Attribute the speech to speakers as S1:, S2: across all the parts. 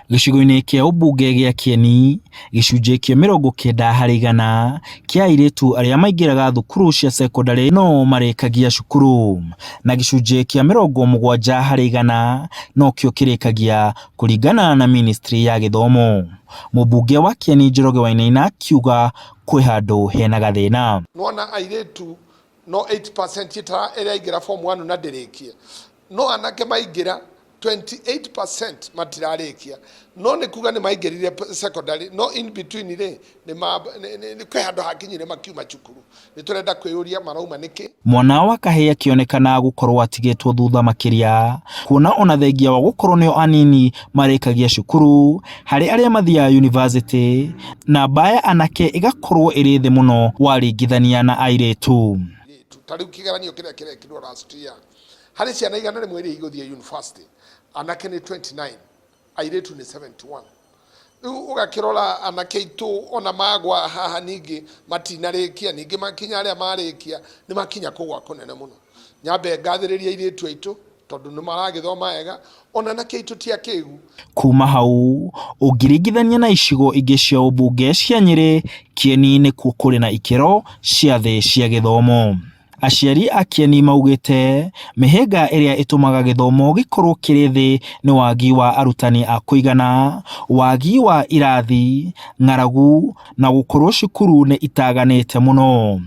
S1: Gĩcigo-inĩ kĩa ũmbunge gĩa Kieni, gĩcunjĩ kĩa 90% kĩa airĩtu arĩa maingĩraga thukuru cia cekondarĩ no marĩkagia cukuru, na gĩcunjĩ kĩa 70% nokĩo kĩrĩkagia kũringana na ministry ya gĩthomo. Mũmbunge wa Kieni Njoroge Wainaina akiuga kwĩ handũ hena gathĩna.
S2: Nĩwona airĩtu no 8% ĩrĩa aingĩra form 1 na ndĩrĩkie, no anake maingĩra 28% matirarĩkia, no nĩ kuga nĩ maingĩrire secondary, no in between rĩ, nĩ kwĩ handũ hakinyire makiuma cukuru. Nĩ tũrenda kwĩyũria marauma nĩkĩ.
S1: Mwana wa kahĩĩ akĩonekana gũkorwo atigĩtwo thutha makĩria, kuona ona thengia wa gũkorwo nĩo anini marĩkagia cukuru, harĩ arĩa mathiaga yunivasĩtĩ, namba ya anake ĩgakorwo ĩrĩ thĩ mũno waringithania na airĩtu.
S2: Ta rĩu kĩgeranio kĩrĩa kĩrekirwo last year, harĩ ciana 100 iria igũthiĩ university, anake nĩ 29, airĩtu nĩ 71. Rĩu ũgakĩrora anake aitũ ona magwa haha ningĩ matinarĩkia, ningĩ makinya arĩa marĩkia nĩ makinya kũgwa kũnene mũno. Nyambe ngathĩrĩrie airĩtu aitũ tondũ nĩ maragĩthoma wega, ona anake aitũ ti akĩgu.
S1: Kuma hau ũngĩringithania na icigo ingĩ cia ũmbunge cia Nyĩrĩ, Kieni nĩkuo kũrĩ na ikĩro cia thĩ cia gĩthomo. Aciari a Kieni maugĩte mĩhĩnga ĩrĩa ĩtũmaga gĩthomo gĩkorwo kĩrĩ thĩ nĩ wagi wa arutani a kũigana, wagi wa irathi, ng'aragu na gũkorwo cukuru nĩ itaganĩte mũno.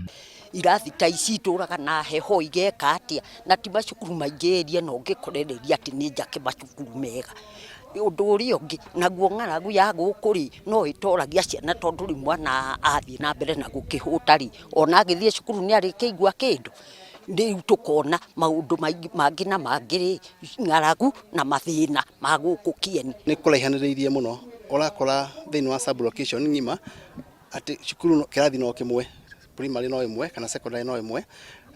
S3: Irathi ta ici itũraga na heho igeka atĩa, na ti macukuru maingĩ area ĩno ũngĩkorereria atĩ nĩ njake macukuru mega. Ũndũ ũrĩa ũngĩ, naguo ng'aragu ya gũkũ rĩ, no ĩtoragia ciana tondũ rĩu mwana athiĩ na mbere na gũkĩhũta rĩ, ona agĩthiĩ cukuru nĩ arĩkĩigua kĩndũ? Rĩu tũkona maũndũ mangĩ na mangĩ rĩ, ng'aragu na mathĩna ma gũkũ kĩeni.
S4: Nĩ kũraihanĩrĩirie mũno, ũrakora thĩinĩ wa sub location ng'ima atĩ cukuru kĩrathi no kĩmwe, primary no ĩmwe kana secondary no ĩmwe,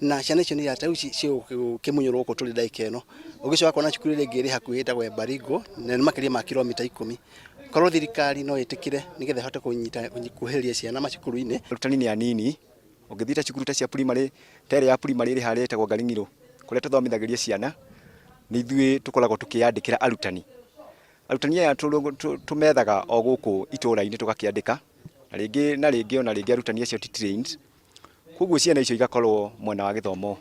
S4: na ciana icio nĩ rĩu cigũkĩmunyũrwo gũkũ tũrĩ ndagĩka ĩno. Ũgĩcoka kuona cukuru ĩrĩa ĩngĩ ĩrĩ hakuhĩ ĩtagwo Embaringo na nĩ makĩria ma kilomita ikũmi. Korwo thirikari no ĩtĩkĩre nĩgetha ĩhote kũnyita kuhĩrĩria ciana macukuru-inĩ.
S5: Arutani nĩ anini, ũngĩthiĩ ta cukuru ta cia primary, ta ĩrĩa ya primary ĩrĩ harĩa ĩtagwo Ngaring'iro, kũrĩa tũthomithagĩria ciana, nĩ ithuĩ tũkoragwo tũkĩyandĩkĩra arutani. Arutani aya tũmethaga o gũkũ itũra-inĩ tũgakĩandĩka, na rĩngĩ na rĩngĩ ona rĩngĩ arutani acio ti trained, koguo ciana icio igakorwo mwena wa gĩthomo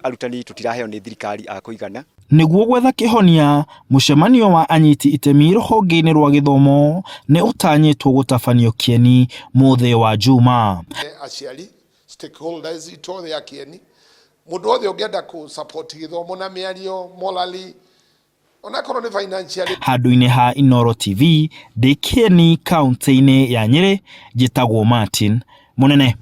S5: arutani tũtiraheo nĩ thirikari a kũigana.
S1: Nĩguo gwetha kĩhonia, mũcemanio wa anyiti itemi rũhonge-inĩ rwa gĩthomo nĩ ũtanyĩtwo gũtabanio Kieni mũthĩ wa Juma.
S2: Aciari, stakeholders itũ othe a Kieni, mũndũ wothe ũngĩenda kũ support gĩthomo na mĩario morally, onakorwo nĩ financially.
S1: Handũ-inĩ ha Inooro TV, ndĩ Kieni kaũntĩ-inĩ ya Nyĩrĩ, njĩtagwo Martin Mũnene.